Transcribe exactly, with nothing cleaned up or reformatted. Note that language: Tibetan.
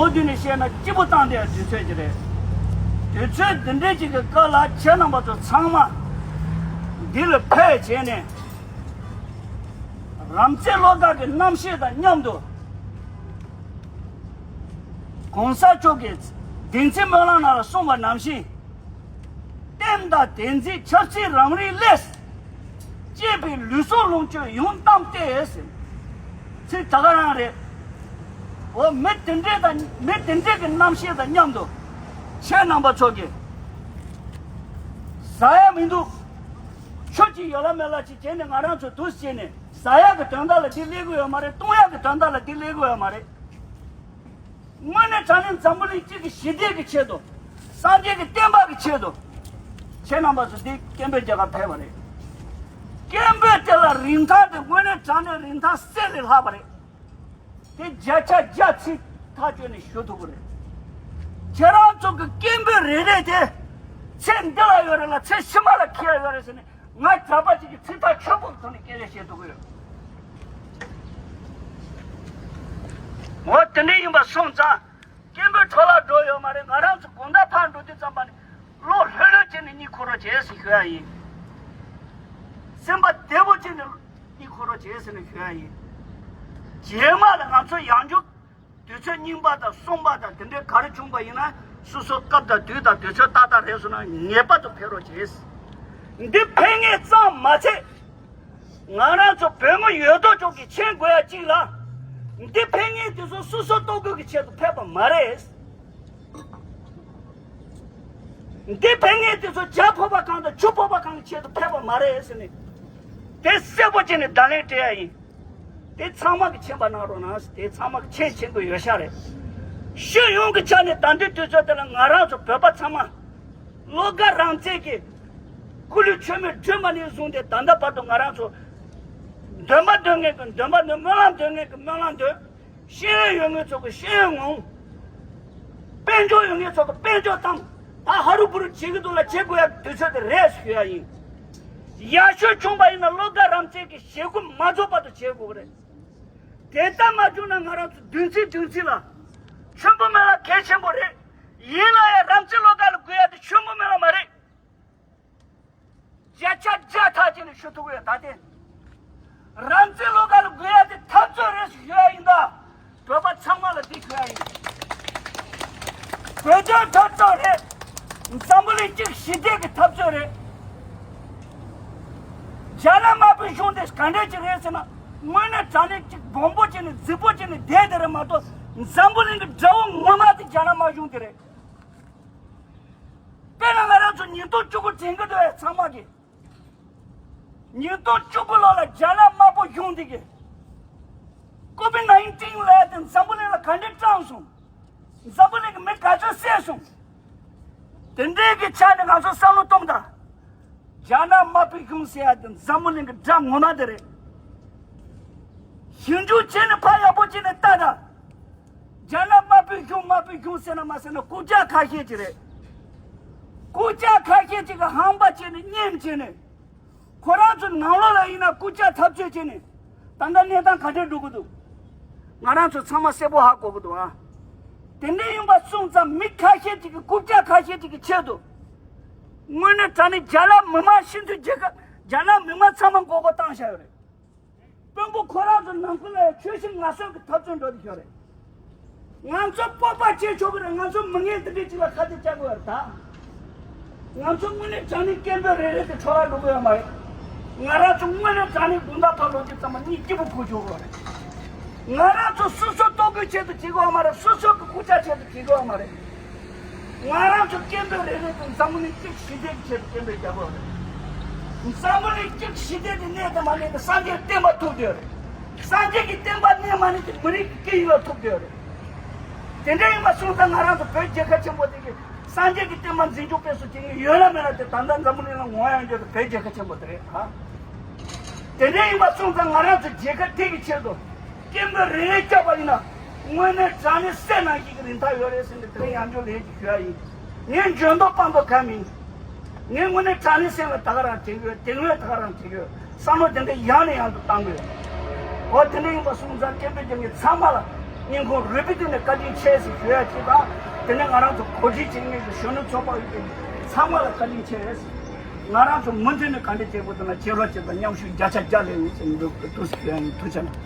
ལོ་རྒྱུས་ནས་བཤད་ན་སྐྱིད་པོ་བཏང་བསྡད་དུས་ཚོད་ཅིག་རེད། དུས་ཚོད་འདི་འདྲའི་ཅིག་གི་སྐབས་ལ་ཁྱེད་རྣམ་པ་ཚོ་ཚང་མ་འདི་ལ་ཕེབས་བྱས་ནས། རམ་རྩེ་བློ་དགའ་གི་རྣམ་ཤེས་དང་མཉམ་དུ། གོང་ས་མཆོག་གིས་བདེན་ཚིག་སྨོན་ལམ་ནང་ལ་གསུངས་པ་ནང་བཞིན། བསྟན་དང་བདེན་ཚིག་ཆབ་སྲིད་རང་རིགས་ལས། གཅེས་པའི་ལུས་སྲོག་ལོངས་སྤྱོད་ཡོངས་བཏང་སྟེ་ཟེར། ཚིག་ད་ག་རང་རེད། འོ་མི་དེ་འདྲས་དང་མི་དེ་འདྲས་ཀྱི་རྣམ་ཤེས་དང་མཉམ་དུ། ཁྱེད་རྣམ་པ་ཚོ་གིས། ཟ་ཡ་མི་འདུག་ཆུ་གཅིག་ཡོད་ལ་མེད་ལ་ཅིག་བྱས་ནས་ང་རང་ཚོ་འདུག་སེ་བྱས་ནས་ཟ་ཡ་གི་དོན་དག་ལ་འདི་སླེབས་ཀྱི་ཡོད་མ་རེད། བཏུང་ཡ་གི་དོན་དག་ལ་འདི་སླེབས་ཀྱི་ཡོད་མ་རེད། དངོས་གནས་དྲང་གནས་འཛམ་བུ་གླིང་སྤྱི་གི་ཞི་བདེ་གི་ཆེད་དུ། སངས་རྒྱས་ཀྱི་བསྟན་པ་གི་ཆེད་དུ། ཁྱེད་རྣམ་པ་ཚོ་འདི་སྐད་འབོད་རྒྱག་གར་ཕེབས་པ་རེད། སྐད་འབོད་དེ་ལ་རིན་ཐང་དེ་དངོས་གནས་དྲང་གནས་རིན་ཐང་གསེར་ལས་ལྷག་པ་རེད། དེ་བརྒྱ་ཆ་བརྒྱ་ཚིག་ཐག་གཅོད་ནས་ཞུ་ཐུབ་ཀྱི་རེད། ཁྱེད་རང་ཚོ་གི་སྐད་འབོད་རེ་རེ་དེ། ཚེ་འདི་ལ་ཡོད་རེད་ལ་ཚེ་ཕྱི་མ་ལ་འཁེལ་ཡོད་རེད་ཟེར་ནས། ང་གྲྭ་པ་ཅིག་གིས་ཚིག་ཐག་ཆོད་པོ་གི་ཐོག་ནས་སྐད་ཆ་བཤད་ཐུབ་ཀྱི་ཡོད། འོ་དེ་འདྲ་ཡིན་པ་སོང་ཙང་། སྐད་འབོད་འཕྲོ་བརླག་འགྲོ་ཡོད་མ་རེད། ང་རང་ཚོ་དགོང་དག་ཕར་འགྲོ་དུས་ཙམ་པ་ནས་བློ་ལྷོད་ལྷོད་བྱས་ནས་གཉིད་ཁུག་རོགས་བྱེད་ཟེར་ཞུ་ཡ་ཡིན། སེམས་པ་བདེ་པོ་བྱས་ནས་གཉིད་ཁུག་རོགས་བྱེད་ཟེར་ནས་ཞུ་ཡ་ཡིན། རྗེས་མ་ལ་ང་ཚོ་ཡང་བསྐྱར། དུས་ཚོད་རྙིང་པ་དང་གསུམ་པ་དང་དེ་འདྲའི་ག་རེ་བྱུང་པ་ཡིན་ན། སོ་སོ་སྐབས་དང་དུས་དང་དུས་ཚོད་ཏག་ཏག་རེད་སོང་ན་ངེས་པར་དུ་ཕེབས་རོགས་བྱེད། འདི་ཕེབས་མཁན་ཙམ་མ་ཚད། ང་རང་ཚོ་བོད་མི་ཡོད་དོ་ཅོག་གིས་མཁྱེན་དགོས་ཡ་གཅིག་ལ། འདི་ཕེབས་མཁན་དེ་ཚོ་སོ་སོ་ལྟོ་གོས་ཀྱི་ཆེད་དུ་ཕེབས་པ་མ་རེད། འདི་ཕེབས་མཁན་དེ་ཚོ་ཇ་ཕོར་པ་གང་དང་ཆུ་ཕོར་པ་གང་གི་ཆེད་དུ་ཕེབས་པ་མ་རེད་ཟེར་ནས། དེ་གསལ་པོ་བྱས་ནས་བརྡ་ལན་སྤྲད་ཡ་ཡིན། དེ་ཚང་མ་གིས་མཁྱེན་པ་གནང་རོགས་གནང་། དེ་ཚང་མ་གིས་མཁྱེན་མཁྱེན་དགོས་ཡོད་ཤག་རེད། སྤྱི་ཡོངས་ཀྱི་ཆ་ནས་ད་ལྟའི་དུས་ཚོད་དེ་ལ་ང་རང་ཚོ་བོད་པ་ཚང་མ། བློ་དགའ་རང་བཙན་གྱི་སྐུ་ལུས་མཆོད་མེ་སྒྲོན་མ་ནས་བཟུང་སྟེ་ད་ལྟ་བར་དུ་ང་རང་ཚོ་འདོན་པ་འདོན་མཁན་གྱི་འདོན་པ་འདོན། སྨོན་ལམ་འདོན་མཁན་གྱི་སྨོན་ལམ་འདོན། ཤེས་ཡོན་ཡོད་མཁན་ཚོ་གི་ཤེས་ཡོན་ངོམ། དཔལ་འབྱོར་ཡོད་མཁན་ཚོ་གི་དཔལ་འབྱོར་བཏང་། ད་ཧ་རུ་བུ་རུ་བྱེད་ཀྱི་འདུག་ལ་བྱེད་དགོས་ཡ་དུས་ཚོད་དེ་རེད་ཞུ་ཡ་ཡིན། ཡག་ཤོས་བྱུང་པ་ཡིན་ན་བློ་དགའ་རང་བཙན་གྱི་བཞེད་དགོངས་མ་རྫོགས་བར་དུ་བྱེད་དགོས་ཀྱི་རེད། དེ་ལྟར་མ་བྱུང་ན་ང་རང་ཚོ་བདུན་ཚིགས་བདུན་ཚིགས་ལ་མཆོད་འབུལ་སྨོན་ལམ་གལ་ཆེན་པོ་རེད། ཡིན་ན་ཡང་རང་བཙན་བློ་དགའ་ལ་དགོས་ཡ་དེ་མཆོད་འབུལ་སྨོན་ལམ་མ་རེད། བརྒྱ་ཆ་བརྒྱ་ཐག་བཅད་ནས་ཞུ་ཐུབ་ཀྱི་ཡོད། ད་ལྟའི་རང་བཙན་བློ་དགའ་ལ་དགོས་ཡ་དེ་འཐབ་རྩོད་རེད་ཞུ་ཡ་ཡིན་ད། བོད་པ་ཚང་མ་ལ་འདི་ཞུ་ཡ་ཡིན། བོད་དོན་འཐབ་རྩོད་རེད། འཛམ་བུ་གླིང་གཅིག་ཞི་བདེ་གི་འཐབ་རྩོད་རེད། རྒྱ་ནག་དམར་པོའི་གཞུང་དེ་ག་འདྲས་ཅིག་རེད་ཟེར་ན། དངོས་གནས་དྲང་གནས་གཅིག་སྦོམ་པོ་བྱས་ནས་རྫིག་པོ་བྱས་ནས་བསྡད་དེ་རེད་མ་གཏོགས། འཛམ་བུ་གླིང་གི་དགྲ་བོ་ངོ་མ་དེ་རྒྱ་ནག་དམར་གཞུང་དེ་རེད། དཔེར་ན་ང་རང་ཚོ་ཉིས་སྟོང་བཅུ་དགུ་དྲན་གྱི་འདུག་ཨེ་ཚང་མ་གིས། ཉིས་སྟོང་བཅུ་དགུ་ལོ་ལ་རྒྱ་ནག་དམར་པོ་གཞུང་འདི་གིས་ཀོ་ཝིཌ་ནའིན་ཊིན་ལབ་ཡ་དེ་འཛམ་བུ་གླིང་ལ་ག་འདྲས་སྤྲད་སོང་། འཛམ་བུ་གླིང་གི་མི་ག་ཚོད་བསད་སོང་། དེ་འདྲའི་གི་ཆ་ནས་ང་ཚོ་བསམ་བློ་གཏོང་དང་། རྒྱ་ནག་དམར་པོའི་གཞུང་ཟེར་ཡ་དེ་འཛམ་བུ་གླིང་གི་དགྲ་ངོ་མ་དེ་རེད། ཞིབ་འཇུག་བྱས་ནས་ཕར་ཡག་པོ་བྱས་ནས་ལྟ་དང་། རྒྱ་ནག་དམར་པོའི་གཞུང་། དམར་པོའི་གཞུང་ཟེར་ན་མ་ཟེར་ན་རྐུབ་བཀྱག་ཁ་ཤས་ཅིག་རེད། རྐུབ་བཀྱག་ཁ་ཤས་ཅིག་གིས་ཧམ་པ་བྱས་ནས་བརྙས་བྱས་ནས། ཁོ་རང་ཚོ་ནང་ལོགས་ལ་ཡིན་ན་རྐུབ་བཀྱག་འཐབ་རྩོད་བྱས་ནས། ད་ལྟ་གནས་སྟངས་ག་འདྲས་འགྲོ་གི་འདུག་ང་རང་ཚོ་ཚང་མ་གསལ་པོ་ཧ་གོ་གི་འདུག་ཨ། དེ་འདྲས་ཡིན་པ་སོང་ཙང་མི་ཁ་ཤས་ཅིག་གིས། རྐུབ་བཀྱག་ཁ་ཤས་ཅིག་གི་ཆེད་དུ། དངོས་གནས་དྲང་གནས་རྒྱ་ནག་མི་དམངས་སྤྱི་མཐུན་རྒྱལ་ཁབ། རྒྱ་ནག་མི་དམངས་ཚང་མ་མགོ་སྐོར་བཏང་བཞག་ཡོད་རེད། དཔོན་པོ་ཁོ་རང་ཚོ་ནང་ཁུལ་ལ་ཡང་ཆོལ་ཞེན་ངན་སོང་གི་འཐབ་རྩོད་འགྲོ་བསྡད་ཡོད་རེད། ང་ཚོ་སྤོབས་པ་བྱེད་ཆོག་གི་རེད། ང་ཚོ་མི་ངན་འདི་འདྲའི་ཅིག་ལ་ཁ་གཏད་བཅག་དགོས་ཡ་རེད་ད། ང་ཚོ་དངོས་གནས་དྲང་གནས་སྐད་འབོད་རེ་རེ་དེ་འཕྲོ་བརླག་འགྲོ་གི་ཡོད་མ་རེད། ང་རང་ཚོ་དངོས་གནས་དྲང་གནས་དགོང་དག་ཕར་ལོག་དུས་ཙམ་པ་གཉིད་སྐྱིད་པོ་ཁུག་ཆོག་གི་རེད། ང་རང་ཚོ་སོ་སོ་ལྟོ་གོས་ཆེད་དུ་བྱེད་དགོས་ཡ་མ་རེད། སོ་སོ་གི་རྐུབ་བཀྱག་ཆེད་དུ་བྱེད་དགོས་ཡ་མ་རེད། ང་རང་ཚོ་སྐད་འབོད་རེ་རེ་དེ་འཛམ་བུ་གླིང་གཅིག་ཞི་བདེ་གི་ཆེད་དུ་སྐད་འབོད་རྒྱག་དགོས་རེད། འཛམ་བུ་གླིང་གཅིག་ཞི་བདེ་དེ་གནས་དེ་མ་གནས་དེ་སངས་རྒྱས་བསྟན་པ་ཐུབ་བསྡད་ཡོད་རེད། སངས་རྒྱས་ཀྱི་བསྟན་པ་གནས་མ་གནས་དེ་མི་རིགས་ཀྱི་སྐད་ཡིག་ལ་ཐུག་བསྡད་ཡོད་རེད། དེ་འདྲ་ཡིན་པ་སོང་ཙང་ང་རང་ཚོ་བོད་རྒྱལ་ཁབ་ཆེན་པོ་དེ་གི་སངས་རྒྱས་ཀྱི་བསྟན་པ་འཛིན་སྐྱོང་སྤེལ་གསུམ་བྱེད་མཁན་ཡོད་ན་མེད་ན་དེ་ད་ལྟ་འཛམ་བུ་གླིང་ལ་ངོ་ཡང་འགྱོ་དེ་བོད་རྒྱལ་ཁབ་ཆེན་པོ་དེ་རེད་ཨ། དེ་འདྲ་ཡིན་པ་སོང་ཙང་ང་རང་ཚོ་རྒྱལ་ཁབ་དེ་གི་ཆེད་དུ་སྐད་འབོད་རེ་རེ་བརྒྱབ་པ་ཡིན་ན་དངོས་གནས་དྲང་གནས་གསེར་ནང་བཞིན་གྱི་རིན་ཐང་ཡོད་རེད་ཟེར་ནས་དེ་རིང་ཡང་བསྐྱར་ལན་ཅིག་ཞུ་ཡ་ཡིན། ངས་འཇོན་མདོག་དཔང་པོ་ག་མིན། ངས་དངོས་གནས་དྲང་གནས་སེམས་ལ་ད་ག་རང་དྲན་གྱི་ཡོད། དེ་སྔོན་ད་ག་རང་དྲན་གྱི་ཡོད། བསམ་བློ་དེ་འདྲ་ཡང་ནས་ཡང་དུ་བཏང་གི་ཡོད། འོ་དེ་འདྲ་ཡིན་པ་སོང་ཙང་སྐད་འབོད་རྒྱག་མཁན་ཚང་མ་ལ་ སྙིང་ཁོང་རུས་པའི་གཏིང་ནས་བཀའ་དྲིན་ཆེ་ཟེར་ཞུ་ཡ་གཅིག་དང་། དེ་ནས་ང་རང་ཚོ་གོ་སྒྲིག་བྱེད་མཁན་གྱི་གཞོན་ནུ་ཚོགས་པ་ཡོད་པའི་ཚང་མ་ལ་བཀའ་དྲིན་ཆེ་ཟེར། ང་རང་ཚོ་མུ་མཐུད་ནས་ག་འདྲ་བྱེད་དགོས་འདུག་ན་བྱེད་རོགས་བྱེད་དང་མཉམ་ཞུགས་བརྒྱ་ཆ་བརྒྱ་ལས་ཡོད་ཟེར་འདུག་ཏུ་ཟེར་ཡ་ཡིན། ཐུགས་རྗེ་གནང་།